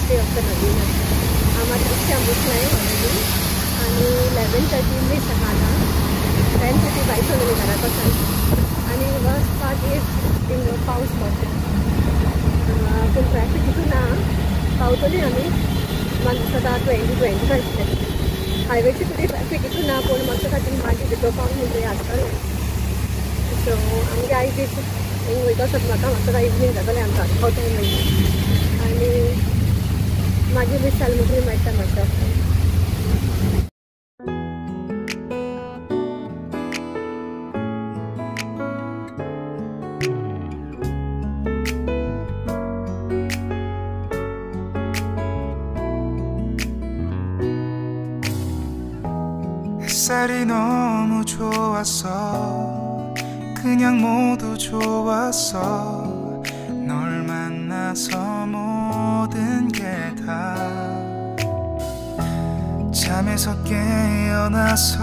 Stay of the नवीन. आम आतां रिक्षा बूक नाय ऑलरेडी आनी 11:30 मीस आहा आतां. 10:30 भायर सरली घरा कडच्यान आनी वर्स्ट पार्ट is थिंग पावस पडटा पूण ट्रॅफिक तितू ना. पावतली आमी म्हाका दिसता 20-25 हायवेची तरी ट्रॅफिक इतू ना पूण म्हाका खातीर मागीर भितर पावन म्हणटरी आसतलें. सो आमगे आयज दीस हिंग वयता आसत म्हाका म्हाका इवनींग जातलें आमकां पावताय मागीर आनी मागीर वीस जालें म्हणटरी मेळटा म्हाका. 햇살이 너무 좋았어. 그냥 모두 좋았어. 널 만나서 모든 게 다 잠에서 깨어나서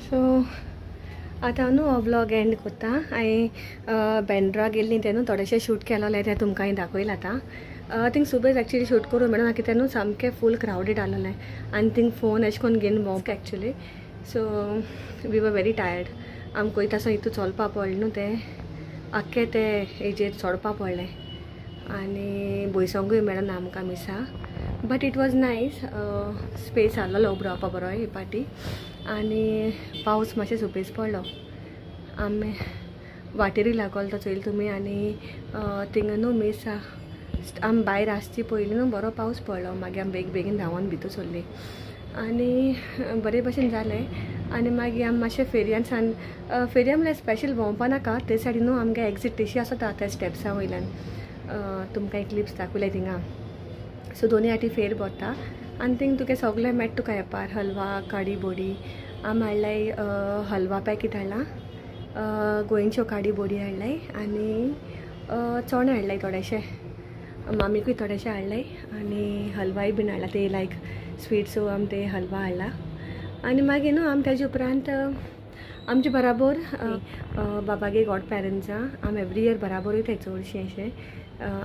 सो आतां न्हू हो व्लॉग एंड कोत्ता. हांवें बेंड्रा गेल्ली तें न्हू थोडेशें शूट केलोलें तें तुमकां हांवें दाखयलां आतां. थिंग सुबेज एक्चुली शूट करूं मेळना कित्याक न्हू सामकें फूल क्रावडेड आसलेलें आनी थिंग फोन एशें कोन्न घेवन भोंवक actually. So we were very tired. आमकां वयता आसतना हितू चलपा पडलें न्हू तें आख्खें तें हेजेर चडपा पडलें आनी बयसोंकूय मेळना आमकां मिसा. But it was nice. Space आसलेलो उबो रावपा बरो हे पाटी आनी पावस मातशें सुबेज पडलो. आमी वाटेरूय लागलो तो चोयल तुमी आनी थिंगा न्हू मिसा आमी भायर आसची पयलीं न्हू बरो पावस पडलो. मागीर आमी बेगीन बेगीन धांवन भितर सरली आनी बरे भशेन जालें. आनी मागीर आमी मातशें फेरयान सान फेरया म्हणल्यार स्पेशल भोंवपा नाका ते सायडीन न्हू आमगे एग्जीट तशी आसता त्या स्टेप्सा वयल्यान. तुमकां एक क्लिप्स दाखयले थिंगा. सो दोनी आटी फेर भरता आनी थिंग तुका सगळें मेळटा तुका एपार हलवा काडी बोडी. आमी हाडलाय हलवा पॅकेट हाडला, गोंयच्यो काडी बोडी हाडलाय आनी चणे हाडलाय थोडेशे, मामीकूय थोडेशे हाडलाय आनी हलवाय बीन हाडला ते लायक स्वीट. सो आमी ते हलवा हाडला आनी मागीर न्हू आमी तेजे उपरांत आमचे बराबर बाबागे गॉड पेरंट्सां आमी एवरी इयर बराबर वयताय चडशीं अशें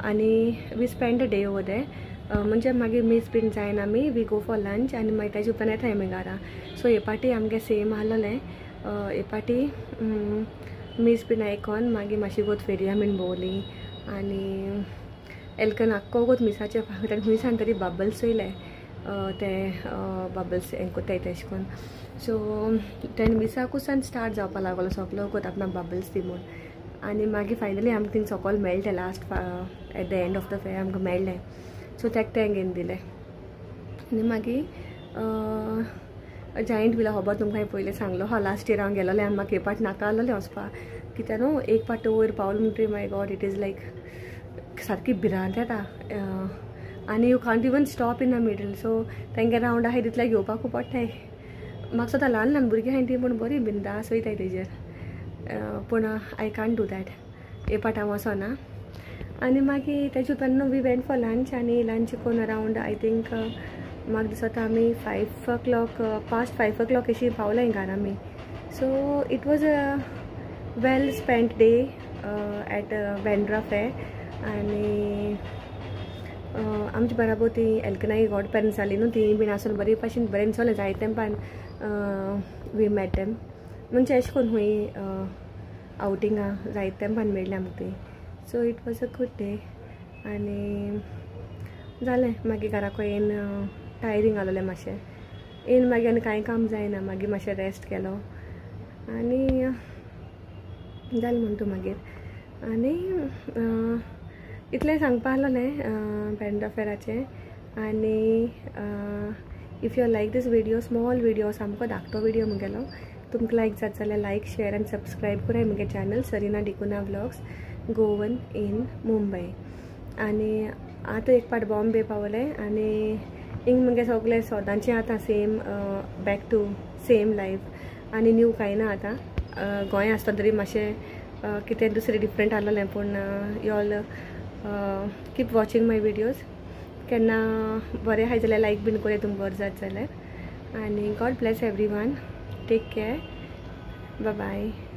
आनी we spend a day over there. म्हणजे मागीर मीस बीन जायन आमी we go for lunch आनी मागीर तेजे उपरांत येताय आमी घरा. सो हे पाटी आमगे सेम आसलेलें. हे पाटी मीस बीन आयकोन मागीर मातशी गोत फेरया बीन भोंवली आनी एलकन आख्खो गोत मिसाचे मिसान तरी बबल्स चोयले ते बबल्स हें कोत्ताय तेशें कोन्न. सो तेन्ना मिसाकूसान स्टार्ट जावपा लागलो सगलो गोत आपणाक बबल्स दी म्हूण आनी मागीर फायनली आमकां थिंग सकयल मेळ्ळें last at the end of the fair आमकां मेळ्ळें. सो तेका तें घेवन दिलें आनी मागीर जायंट व्हिला खबर तुमकां हांवें पयलें सांगलो हा लास्ट इयर हांव गेलोलें आनी म्हाका एक पाट नाका आसलोलें वचपाक कित्याक न्हू एक पाट वयर पावलो म्हणटकीर माय गॉड it is like सारकी भिरांत येता आनी you can't even stop in the middle. So तेंगे रावंड आहाय तितले घेवपाकू पडटाय. म्हाका सुद्दां ल्हान ल्हान भुरगीं आहाय ती पूण बरी बिंदास वयताय तेजेर, पूण I can't do that. एक पाट हांव वचना. आनी मागीर तेजे उपरांत we went for lunch आनी लंच कोन्न अरावंड I think म्हाका दिसता आमी 5 o'clock past 5 o'clock अशी पावलां घरा आमी. So it was a well spent day at Bandra fair. आनी आमचे बराबर ती एल्कनाई गॉड पेरंट्स जाली न्हू ती बीन आसून बरी भाशेन बरें दिसलें जायते तेंपान we mat देम. म्हणजे अशें करून खूंय आवटिंगा जायते तेंपान मेळ्ळी आमकां ती. So it was a good day. आनी जालें मागीर घराको येवन टायरींग आसलें मातशें, येवन मागीर आनी कांय काम जायना, मागीर मातशें रेस्ट केलो आनी जालें म्हणटा मागीर. आनी इतलें सांगपा आसलें बँड्रा फेराचें. आनी if you like this video, small video सामको धाकटो विडियो मुगेलो, तुमकां लायक जाता जाल्यार लायक शेयर आनी सबस्क्रायब कराय मुगे channel Sarina D'Cunha vlogs Goan in Mumbai. आनी आतां एक पाट बॉम्बे पावलें आनी हिंग मुगे सगळें सदांचें आतां same back to same life आनी न्यू कांय ना आतां. गोंय आसतना तरी मातशें कितें दुसरें डिफरंट आसलें, पूण you all keep watching my videos. केन्ना बरें आहाय जाल्यार लायक बीन कोराय तुमकां बरें जात जाल्यार. आनी God bless everyone, take care, bye.